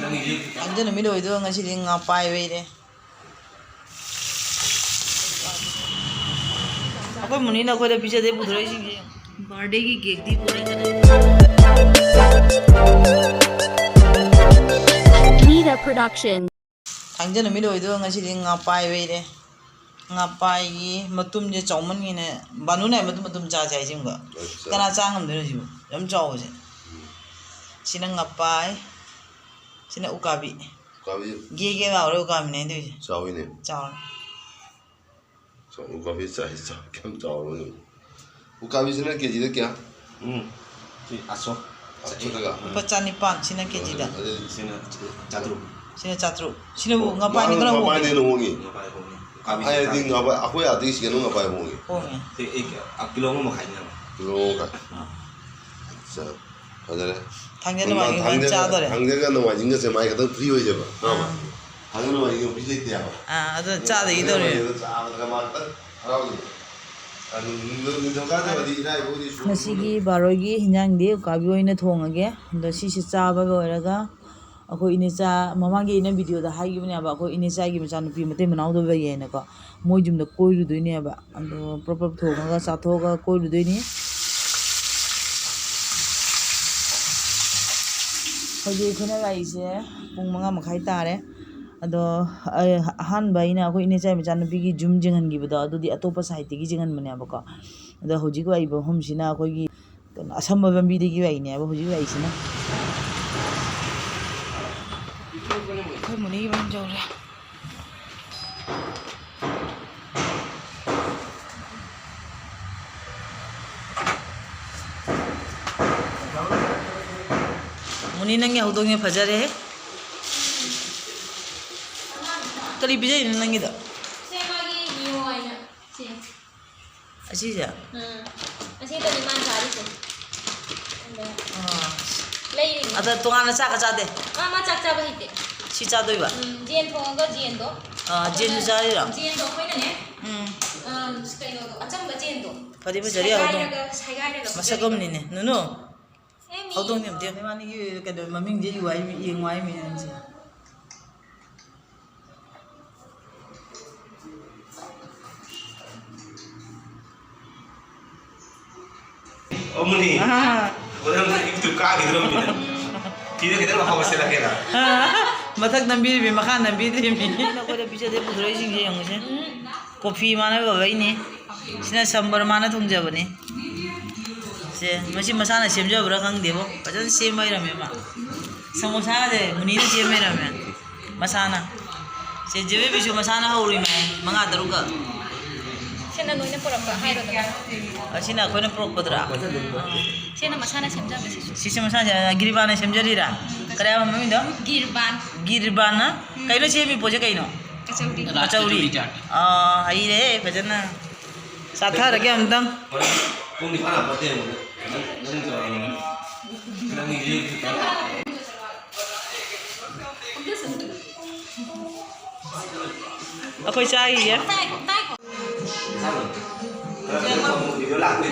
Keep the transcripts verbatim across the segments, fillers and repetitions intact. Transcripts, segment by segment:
ꯊꯥꯡꯖ ꯅꯨꯃꯤꯠ ꯑꯣꯏꯗꯣꯏꯔꯣ? ꯉꯁꯤꯗꯤ ꯉꯥ ꯄꯥꯏꯕꯩꯅꯦ꯫ ꯑꯩꯈꯣꯏ ꯃꯨꯅꯤꯅ ꯑꯩꯈꯣꯏꯗ ꯄꯤꯖꯗꯦ ꯄꯨꯊꯣꯔꯛꯏꯁꯤꯡꯁꯦ꯫ Birthdayꯒꯤ cakeꯇꯤ ꯄꯨꯔꯛꯏꯗꯅ꯫ Nida Production. ꯊꯥꯡꯖ ꯅꯨꯃꯤꯠ ꯑꯣꯏꯗꯣꯏꯔꯣ? ꯉꯁꯤꯗꯤ ꯉꯥ ꯄꯥꯏꯕꯩꯅꯦ꯫ ꯉꯥ ꯄꯥꯏꯒꯤ ꯃꯇꯨꯝꯁꯦ ꯆꯥꯎꯃꯟꯒꯤꯅꯦ꯫ ꯕꯥꯅꯨꯅ ꯍꯥꯏ ꯃꯇꯨꯝ ꯃꯇꯨꯝ ꯆꯥꯁꯦ ꯍꯥꯏꯁꯦ ꯑꯃꯨꯛꯀ꯫ ꯑꯠꯆꯥ꯫ ꯀꯅꯥ ꯆꯥ ꯉꯝꯗꯣꯏꯅꯣ ꯁꯤꯕꯨ? ꯌꯥꯝ ꯆꯥꯎꯕꯁꯦ꯫ ꯎꯝ꯫ ꯁꯤꯅ ꯉꯥ ꯄꯥꯏ, ꯁꯤꯅ ꯎꯀꯥꯕꯤ꯫ ꯎꯀꯥꯕꯤ꯫ ꯒꯦ ꯒꯦ ꯂꯥꯎꯔꯦ ꯎꯀꯥꯕꯤꯅꯦ ꯑꯩꯅ ꯇꯧꯔꯤꯁꯦ꯫ ꯆꯥꯎꯋꯤꯅꯦ꯫ ꯆꯥꯎꯔꯦ꯫ ꯆꯥꯎ-, ꯎꯀꯥꯕꯤ ꯆꯥꯏ, ꯆꯥꯎ-, ꯀꯌꯥꯝ ꯆꯥꯎꯔꯕꯅꯣ ꯌꯦꯡꯉꯨ꯫ ꯎꯀꯥꯕꯤꯁꯤꯅ ꯀꯦꯖꯤꯗ ꯀꯌꯥ? ꯎꯝ꯫ ꯁꯤ ꯑꯥꯠꯁꯣ꯫ ꯑꯥꯠꯁꯣ ꯇꯀꯥ꯫ ꯂꯨꯄꯥ ꯆꯅꯤꯄꯥꯟ, ꯁꯤꯅ ꯀꯦꯖꯤꯗ꯫ ꯑꯗꯨꯗꯤ ꯁꯤꯅ ꯆꯥꯇ꯭ꯔꯨꯛ꯫ ꯁꯤꯅ ꯆꯥꯇ꯭ꯔꯨꯛ꯫ ꯁꯤꯅꯕꯨ ꯑꯣ, ꯉꯥ ꯄꯥꯏꯅ ꯃꯥꯅ ꯈꯔ ꯉꯥ ꯍꯣꯡꯉꯤ꯫ ꯄꯥꯏꯅ ꯍꯦꯟꯅ ꯍꯣꯡꯉꯤ꯫ ꯉꯥ ꯄꯥꯏ ꯍꯣꯡꯉꯤ꯫ ꯎꯀꯥꯕꯤꯁꯦ ꯑꯩ ꯍꯥꯏꯗꯤ ꯆꯥꯇ꯭ꯔꯨꯛ꯫ ꯉꯥ ꯄꯥꯏ-, ꯑꯩꯈꯣꯏ ꯑꯥꯗꯒꯤ ꯁꯤꯒꯅꯨ ꯉꯥ ꯄꯥꯏ ꯍꯣꯡꯉꯤ꯫ ꯍꯣꯡꯉꯦ꯫ ꯁꯤ ꯑꯩ ꯀ-, ꯑ, ꯀꯤꯂꯣ ꯑꯃ ꯃꯈꯥꯏꯅꯦꯕ꯫ ꯀꯤꯂꯣ ꯑꯃ ꯃꯈꯥꯏ꯫ ꯑꯥ꯫ ꯑꯠꯆꯥ, ꯐꯖꯔꯦ꯫ ꯊꯥꯡꯖ ꯅꯣꯡꯃꯥꯏꯖꯤꯡ ꯊꯥꯡꯖꯒ-, ꯆꯥꯗꯣꯔꯦ꯫ ꯊꯥꯡꯖꯒ ꯅꯣꯡꯃꯥꯏꯖꯤꯡꯒꯁꯦ ꯃꯥꯏ ꯈꯛꯇꯪ free ꯑꯣꯏꯖꯕ, ꯈꯪꯉꯕ? ꯑꯥ꯫ ꯊꯥꯡꯖ ꯅꯣꯡꯃꯥꯏꯖꯤꯡ office ꯂꯩꯇꯦ ꯍꯥꯏꯕ꯫ ꯑꯥ, ꯑꯗꯨ ꯆꯥꯗꯒꯤ ꯇꯧꯔꯤꯅꯦ꯫ ꯊꯥꯡꯖ ꯅꯣꯡꯃꯥꯏꯖꯤꯡꯗ ꯆꯥꯕꯗꯒ ꯃꯥ ꯈꯛꯇꯪ ꯍꯔꯥꯎꯖꯕ꯫ ꯑꯗꯨ ꯅꯤꯡꯊꯧ-, ꯅꯤꯡꯊꯧꯀꯥꯗꯕꯗꯤ ꯏꯔꯥꯏꯕꯧꯗꯤ ꯁꯨꯕ ꯉꯁꯤꯒꯤ ꯅꯣꯡꯃꯥꯏꯖꯤꯡ꯫ ꯕꯥꯔꯣꯏꯒꯤ ꯍꯤꯟꯖꯥꯡꯗꯤ ꯎꯀꯥꯕꯤ ꯑꯣꯏꯅ ꯊꯣꯡꯉꯒꯦ꯫ ꯑꯗꯣ ꯁꯤꯁꯦ ꯆꯥꯕ ꯂꯣꯏꯔꯒ ꯑꯩꯈꯣꯏ ꯏꯅꯦꯆꯥ, ꯃꯃꯥꯡꯒꯤ ꯑꯩꯅ videoꯗ ꯍꯥꯏꯈꯤꯕꯅꯦꯕ, ꯑꯩꯈꯣꯏ ꯏꯅꯦꯆꯥꯒꯤ ꯃꯆꯥꯅꯨꯄꯤ ꯃꯇꯩ ꯃꯅꯥꯎꯗꯣ ꯂꯩꯌꯦꯅꯀꯣ, ꯃꯣꯏ ꯌꯨꯝꯗ ꯀꯣꯏꯔꯨꯗꯣꯏꯅꯦꯕ꯫ ꯑꯗꯣ ꯄ꯭ꯔꯞ ꯄ꯭ꯔꯞ ꯊꯣꯡꯉꯒ ꯆꯥꯊꯣꯛꯑꯒ ꯀꯣꯏꯔꯨꯗꯣꯏꯅꯤ꯫ ꯍꯧꯖꯤꯛ ꯑꯩꯈꯣꯏꯅ ꯂꯥꯛꯏꯁꯦ ꯄꯨꯡ ꯃꯉꯥ ꯃꯈꯥꯏ ꯇꯥꯔꯦ꯫ ꯑꯗꯣ ꯑꯩ ꯑꯍꯥꯟꯕ ꯑꯩꯅ ꯑꯩꯈꯣꯏ ꯏꯅꯦꯆꯥꯒꯤ ꯃꯆꯥꯅꯨꯄꯤꯒꯤ ꯌꯨꯝ ꯌꯦꯡꯍꯟꯈꯤꯕꯗꯣ, ꯑꯗꯨꯗꯤ ꯑꯇꯣꯞꯄ sideꯇꯒꯤ ꯌꯦꯡꯍꯟꯕꯅꯦꯕꯀꯣ꯫ ꯑꯗꯣ ꯍꯧꯖꯤꯛ ꯂꯥꯛꯏꯕ ꯃꯐꯝꯁꯤꯅ ꯑꯩꯈꯣꯏꯒꯤ ꯀꯩꯅꯣ, ꯑꯁꯝꯕ ꯂꯝꯕꯤꯗꯒꯤ ꯂꯥꯛꯏꯅꯦꯕ ꯍꯧꯖꯤꯛ ꯂꯥꯛꯏꯁꯤꯅ꯫ ꯑꯩꯈꯣꯏ ꯃꯨꯅꯤꯒꯤ ꯃꯌꯨꯝ ꯌꯧꯔꯦ꯫ ꯃꯨꯅꯤ, ꯅꯪꯒꯤ ꯍꯧꯗꯣꯡꯁꯦ ꯐꯖꯔꯦꯍꯦ꯫ ꯀꯔꯤ ꯄꯤꯖꯩꯅꯣ ꯅꯪꯒꯤꯗꯣ? ꯁꯦ, ꯃꯥꯒꯤ ꯃꯤꯌꯣ ꯍꯥꯏꯅ꯫ ꯁꯦ꯫ ꯑꯁꯤꯁꯦ? ꯎꯝ꯫ ꯑꯁꯤꯗꯅꯤ ꯃꯥꯅ ꯆꯥꯔꯤꯁꯦ꯫ ꯑꯗ ꯑꯥ꯫ ꯂꯩꯔꯤꯅꯤ꯫ ꯑꯗ ꯇꯣꯉꯥꯟꯅ ꯆꯥꯛꯀ ꯆꯥꯗꯦ? ꯃꯥ, ꯃꯥ ꯆꯥꯛ ꯆꯥꯕ ꯍꯩꯇꯦ꯫ ꯁꯤ ꯆꯥꯗꯣꯏꯕ? ꯎꯝ, ꯖꯦꯟ ꯊꯣꯡꯉꯒ ꯖꯦꯟꯗꯣ꯫ ꯑꯥ, ꯖꯦꯟꯁꯨ ꯑꯩꯈꯣꯏꯅ ꯆꯥꯔꯤꯔꯣ? ꯖꯦꯟꯗꯣ ꯑꯩꯈꯣꯏꯅꯅꯦ, ꯎꯝ꯫ ꯑꯥ, ꯀꯩꯅꯣꯗꯣ, ꯑꯆꯝꯕ ꯖꯦꯟꯗꯣ꯫ ꯐꯗꯤ ꯐꯖꯔꯤ ꯍꯧꯗꯣꯡ꯫ ꯁꯥꯏꯒꯥꯏꯔꯒ, ꯁꯥꯏꯒꯥꯏꯔꯒ ꯃꯁꯛ ꯄꯤꯖꯔꯤꯕ꯫ ꯑꯃꯅꯤꯅꯦ꯫ ꯅꯨꯅꯨ, ꯍꯧꯗꯣꯡꯅꯦ ꯑꯝꯇ ꯌꯦꯡꯉꯨ꯫ ꯏꯕꯥꯅꯤꯒꯤ ꯀꯩꯅꯣ ꯃꯃꯤꯡꯁꯦ ꯏꯌꯨ ꯍꯥꯏ-, ꯌꯦꯡꯉꯨ ꯍꯥꯏꯃꯤ ꯅꯪꯁꯦ꯫ ꯑꯃꯨꯅꯤ꯫ ꯑꯥ꯫ ꯍꯣꯔꯦꯟ ꯌꯨꯇ꯭ꯌꯨꯕ ꯀꯥꯈꯤꯗ꯭ꯔꯣ ꯃꯤꯅ? ꯐꯤꯗ ꯈꯤꯇꯪ ꯍꯧꯒꯠꯁꯤꯜꯂꯛꯀꯦꯔꯥ? ꯃꯊꯛ ꯅꯝꯕꯤꯔꯤꯃꯤ, ꯃꯈꯥ ꯅꯝꯕꯤꯗ꯭ꯔꯤꯃꯤ꯫ ꯑꯩꯈꯣꯏꯗ ꯄꯤꯖꯗꯦ ꯄꯨꯊꯣꯔꯛꯏꯁꯤꯡꯁꯦ ꯌꯦꯡꯉꯨꯁꯦ꯫ ꯀꯣꯐꯤ ꯃꯥꯅ ꯕꯕꯩꯅꯤ꯫ ꯁꯤꯅ ꯁꯝꯕꯔ ꯃꯥꯅ ꯊꯣꯡꯖꯕꯅꯤ꯫ ꯁꯦ, ꯃꯁꯤ ꯃꯁꯥꯅ ꯁꯦꯝꯖꯕ꯭ꯔꯥ ꯈꯪꯗꯦꯕꯣ꯫ ꯐꯖꯅ ꯁꯦꯝꯕ ꯍꯩꯔꯝꯃꯦ ꯃꯥ꯫ ꯁꯃꯣꯁꯥꯒꯁꯦ ꯃꯨꯅꯤꯅ ꯁꯦꯝꯕ ꯍꯩꯔꯝꯃꯦ꯫ ꯃꯁꯥꯅ꯫ ꯁꯦ, ꯖꯤꯂꯤꯕꯤꯁꯨ ꯃꯁꯥꯅ ꯍꯧꯔꯤꯃꯦ, ꯃꯉꯥ ꯇꯔꯨꯛꯀ꯫ ꯁꯤꯅ ꯅꯣꯏꯅ ꯄꯨꯔꯛꯄ ꯍꯥꯏꯔꯣꯗꯅ꯫ ꯑꯁꯤꯅ ꯑꯩꯈꯣꯏꯅ ꯄꯨꯔꯛꯄꯗꯨꯔꯥ? ꯁꯤꯅ ꯃꯁꯥꯅ ꯁꯦꯝꯖꯕ ꯁꯤꯁꯨ꯫ ꯁꯤꯁꯦ ꯃꯁꯥꯅ ꯁꯦꯝ-, ꯒꯤꯔꯕꯥꯟꯅ ꯁꯦꯝꯖꯔꯤꯔꯥ? ꯀꯔꯤ ꯍꯥꯏꯕ ꯃꯃꯤꯡꯗꯣ? ꯒꯤꯔꯕꯥꯟ꯫ ꯒꯤꯔꯕꯥꯟꯅ? ꯀꯩꯅꯣ ꯁꯦꯝꯃꯤ ꯄꯣꯠꯁꯦ ꯀꯩꯅꯣ? ꯀꯆꯧꯔꯤ꯫ ꯀꯆꯧꯔꯤ꯫ ꯑꯥ, ꯍꯩꯔꯦ ꯐꯖꯅ꯫ ꯆꯥꯊꯔꯒꯦ ꯑꯃꯨꯛꯇꯪ꯫ ꯄꯨꯡ ꯅꯤꯄꯥꯟ ꯍꯥꯞꯄꯗꯤ ꯌꯦꯡꯉꯨꯅꯦ꯫ ꯅꯪ, ꯅꯪ ꯇꯧꯔꯝꯃꯅꯤ꯫ ꯅꯪ ꯌꯦꯡꯉꯨ꯫ ꯑꯩꯈꯣꯏ ꯆꯥꯈꯤꯒꯦ꯫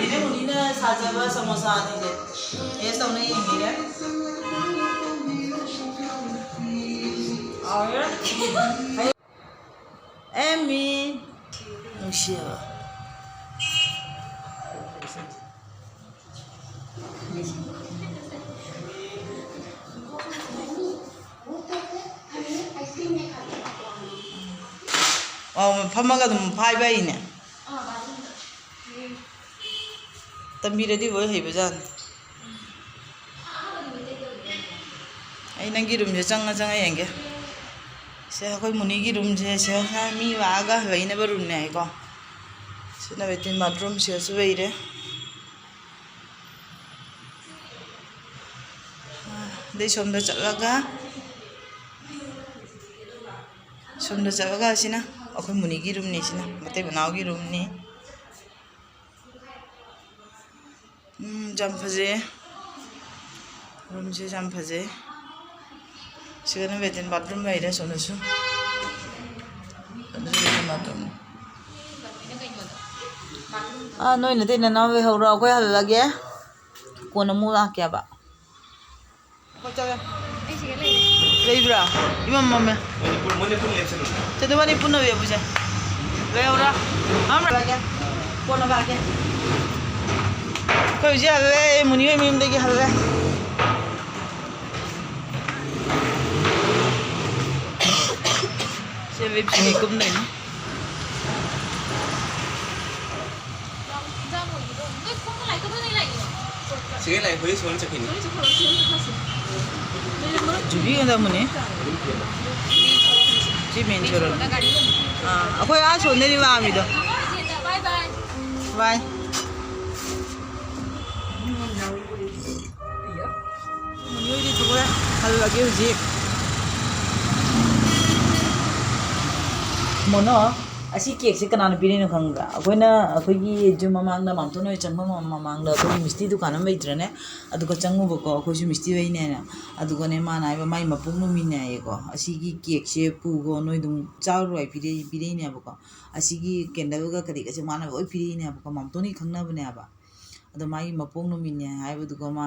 ꯏꯅꯦ ꯃꯨꯅꯤꯅ ꯁꯥꯖꯕ ꯁꯃꯣꯁꯥ ꯑꯅꯤꯁꯦ ꯇꯦꯁ ꯇꯧꯅ ꯌꯦꯡꯕꯤꯔꯦ꯫ ꯍꯥꯎꯔꯦ꯫ ꯑꯦꯃꯤ ꯅꯨꯡꯁꯤꯌꯦꯕ꯫ ꯑꯣ, ꯐꯝꯃꯒ ꯑꯗꯨꯝ ꯐꯥꯏꯕ ꯍꯩꯅꯦ꯫ ꯇꯝꯕꯤꯔꯗꯤ ꯂꯣꯏ ꯍꯩꯕꯖꯥꯠꯅꯤ꯫ ꯑꯩ ꯅꯪꯒꯤ ꯔꯨꯝꯁꯦ ꯆꯪꯉ ꯆꯪꯉ ꯌꯦꯡꯒꯦ꯫ ꯁꯦ ꯑꯩꯈꯣꯏ ꯃꯨꯅꯤꯒꯤ ꯔꯨꯝꯁꯦ, ꯁꯦ ꯃꯤ ꯂꯥꯛꯑꯒ ꯂꯩꯅꯕ ꯔꯨꯝꯅꯦ ꯍꯥꯏꯀꯣ꯫ ꯁꯤꯅ ꯂꯦꯇ꯭ꯔꯤꯟ ꯕꯥꯠꯔꯨꯝ, ꯁꯤꯗꯁꯨ ꯂꯩꯔꯦ꯫ ꯑꯗꯩ ꯁꯣꯝꯗ ꯆꯠꯂꯒ, ꯁꯣꯝꯗ ꯆꯠꯂꯒ ꯁꯤꯅ ꯑꯩꯈꯣꯏ ꯃꯨꯅꯤꯒꯤ ꯔꯨꯝꯅꯤ, ꯁꯤꯅ ꯃꯇꯩ ꯃꯅꯥꯎꯒꯤ ꯔꯨꯝꯅꯤ꯫ ꯎꯝ, ꯌꯥꯝ ꯐꯖꯩꯌꯦ꯫ ꯔꯨꯝꯁꯦ ꯌꯥꯝ ꯐꯖꯩ꯫ ꯁꯤꯗꯅ ꯂꯦꯇ꯭ꯔꯤꯟ ꯕꯥꯠꯔꯨꯝ ꯂꯩꯔꯦ ꯁꯣꯝꯗꯁꯨ꯫ ꯑꯗꯨꯁꯨ ꯂꯦꯇ꯭ꯔꯤꯟ ꯕꯥꯠꯔꯨꯝ꯫ ꯑꯥ, ꯅꯣꯏ ꯅꯇꯩ ꯅꯅꯥꯎ ꯂꯩꯍꯧꯔꯣ, ꯑꯩꯈꯣꯏ ꯍꯜꯂꯒꯦ꯫ ꯀꯣꯟꯅ ꯑꯃꯨꯛ ꯂꯥꯛꯀꯦꯕ꯫ ꯆꯠꯂꯦ꯫ ꯑꯩ ꯁꯤꯗ ꯂꯩꯔꯦ꯫ ꯂꯩꯕ꯭ꯔꯥ? ꯏꯃꯝ ꯃꯝꯃꯦ꯫ ꯃꯅꯤꯄꯨꯔ, ꯃꯅꯤꯄꯨꯔ ꯂꯦꯞꯁꯅꯨ꯫ ꯆꯠꯂꯨ, ꯃꯅꯤꯄꯨꯔꯅ ꯂꯦꯞꯄꯨꯁꯦ꯫ ꯂꯩꯍꯧꯔꯥ? ꯃꯝꯕ꯭ꯔꯥ? ꯀꯣꯟꯅ ꯂꯥꯛꯀꯦ꯫ ꯑꯩꯈꯣꯏ ꯍꯧꯖꯤꯛ ꯍꯜꯂꯦ, ꯃꯨꯅꯤ ꯍꯣꯏ ꯃꯌꯨꯝꯗꯒꯤ ꯍꯜꯂꯦ꯫ ꯁꯦ ꯂꯤꯞꯁꯇꯤꯛ ꯀꯨꯝꯗꯣꯏꯅꯤ꯫ ꯁꯤꯒꯤ ꯂꯥꯏ ꯍꯣꯏ ꯁꯣꯟ ꯆꯠꯈꯤꯅꯤ꯫ ꯖꯨꯕꯤ ꯀꯗꯥꯏꯗ ꯃꯨꯅꯤ? ꯁꯤ ꯃꯦꯟ ꯁꯣꯔꯣꯛ꯫ ꯑꯥ, ꯑꯩꯈꯣꯏ ꯑꯥ ꯁꯣꯟꯗꯩꯅꯤ ꯂꯥꯛꯑꯝꯃꯤꯗꯣ꯫ ꯕꯥꯏ꯫ ꯃꯨꯅꯤ ꯍꯣꯏꯗꯤ ꯊꯣꯛꯂꯛꯑꯦ꯫ ꯍꯜꯂꯒꯦ ꯍꯧꯖꯤꯛ꯫ ꯃꯣꯅꯣ, ꯑꯁꯤ ꯀꯦꯛꯁꯦ ꯀꯅꯥꯅ ꯄꯤꯔꯛꯏꯅꯣ ꯈꯪꯕ꯭ꯔꯥ? ꯑꯩꯈꯣꯏꯅ, ꯑꯩꯈꯣꯏꯒꯤ ꯌꯨꯝ ꯃꯃꯥꯡꯗ, ꯃꯥꯝꯇꯣꯟ ꯍꯣꯏ ꯆꯪꯐꯝ ꯃꯃꯥꯡꯗ ꯑꯩꯈꯣꯏꯒꯤ ꯃꯤꯁꯇꯤ ꯗꯨꯀꯥꯟ ꯑꯃ ꯂꯩꯇ꯭ꯔꯅꯦ? ꯑꯗꯨꯒ ꯆꯪꯉꯨꯕꯀꯣ, ꯑꯩꯈꯣꯏꯁꯨ ꯃꯤꯁꯇꯤ ꯍꯣꯏꯅꯦꯅ꯫ ꯑꯗꯨꯒꯅꯦ, ꯃꯥꯅ ꯍꯥꯏꯕ, ꯃꯥꯏ ꯃꯄꯣꯛ ꯅꯨꯃꯤꯠꯅꯦ ꯍꯥꯏꯌꯦꯀꯣ, ꯑꯁꯤꯒꯤ ꯀꯦꯛꯁꯦ ꯄꯨꯈꯣ, ꯅꯣꯏ ꯑꯗꯨꯝ ꯆꯥꯔꯨꯔꯣ ꯍꯥꯏ ꯄꯤꯔꯛꯏ-, ꯄꯤꯔꯛꯏꯅꯦꯕꯀꯣ꯫ ꯑꯁꯤꯒꯤ ꯀꯦꯟꯗꯜꯒ ꯀꯔꯤꯒꯁꯦ ꯃꯥꯅ ꯂꯣꯏ ꯄꯤꯔꯛꯏꯅꯦꯕꯀꯣ, ꯃꯥꯝꯇꯣꯟꯒꯤ ꯈꯪꯅꯕꯅꯦꯕ꯫ ꯑꯗꯣ ꯃꯥꯒꯤ ꯃꯄꯣꯛ ꯅꯨꯃꯤꯠꯅꯦ ꯍꯥꯏꯕꯗꯨꯒ ꯃꯥ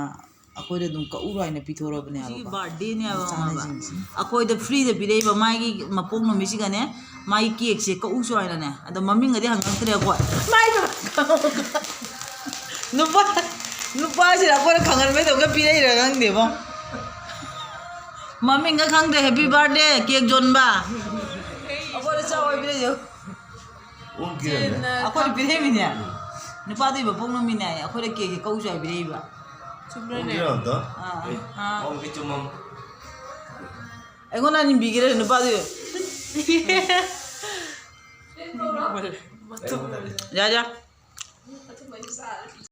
ꯑꯩꯈꯣꯏꯗ ꯑꯗꯨꯝ ꯀꯛꯎꯔꯣ ꯍꯥꯏꯅ ꯄꯤꯊꯣꯔꯛꯑꯕꯅꯦ ꯍꯥꯏꯕꯀꯣ꯫ ꯕꯥꯔꯗꯦꯅꯦ ꯍꯥꯏꯕ ꯃꯆꯥꯅ ꯈꯪꯉꯕ? ꯁꯤꯡꯁꯤ꯫ ꯑꯩꯈꯣꯏꯗ ꯐ꯭ꯔꯤꯗ ꯄꯤꯔꯛꯏꯕ ꯃꯥꯒꯤ ꯃꯄꯣꯛ ꯅꯨꯃꯤꯠꯁꯤꯒꯅꯦ, ꯃꯥꯒꯤ ꯀꯦꯛꯁꯦ ꯀꯛꯎꯁꯨ ꯍꯥꯏꯅꯅꯦ꯫ ꯑꯗꯣ ꯃꯃꯤꯡꯒꯗꯤ ꯍꯪꯉꯛꯇ꯭ꯔꯦ ꯑꯩꯈꯣꯏ꯫ ꯃꯥꯏ ꯄꯦꯝꯃ! ꯅꯨꯄꯥ, ꯅꯨꯄꯥꯁꯤꯅ ꯑꯩꯈꯣꯏꯅ ꯈꯪꯍꯟꯕꯩꯗꯃꯛꯇ ꯄꯤꯔꯛꯏꯔꯥ ꯈꯪꯗꯦꯕꯣ꯫ ꯃꯃꯤꯡꯒ ꯈꯪꯗ꯭ꯔꯦ, happy birthday cake ꯌꯣꯟꯕ꯫ ꯑꯩꯈꯣꯏꯗ ꯆꯥꯎ ꯍꯥꯏ ꯄꯤꯔꯛꯏꯁꯦ꯫ ꯑꯣꯟꯈꯤꯔꯝꯃꯦ꯫ ꯑꯩꯈꯣꯏꯅ ꯄꯤꯔꯛꯏꯃꯤꯅꯦ꯫ ꯅꯨꯄꯥꯗꯨꯒꯤ ꯃꯄꯣꯛ ꯅꯨꯃꯤꯠꯅꯦ ꯍꯥꯏꯌꯦ꯫ ꯑꯩꯈꯣꯏꯗ ꯀꯦꯛꯁꯦ ꯀꯛꯎꯁꯨ ꯍꯥꯏ ꯄꯤꯔꯛꯏꯕ꯫ ꯆꯨꯝꯕ꯭ꯔꯅꯦ? ꯑꯣꯟꯈꯤꯔꯝꯗꯣ? ꯑꯥ, ꯑꯥ꯫ ꯑꯣꯟꯈꯤ ꯆꯨꯝꯃꯝ꯫ ꯑꯩꯉꯣꯟꯗ ꯍꯥꯟꯅ ꯏꯟꯕꯤꯒꯦꯔꯥ ꯅꯨꯄꯥꯗꯨ? ꯌꯥ, ꯌꯥ꯫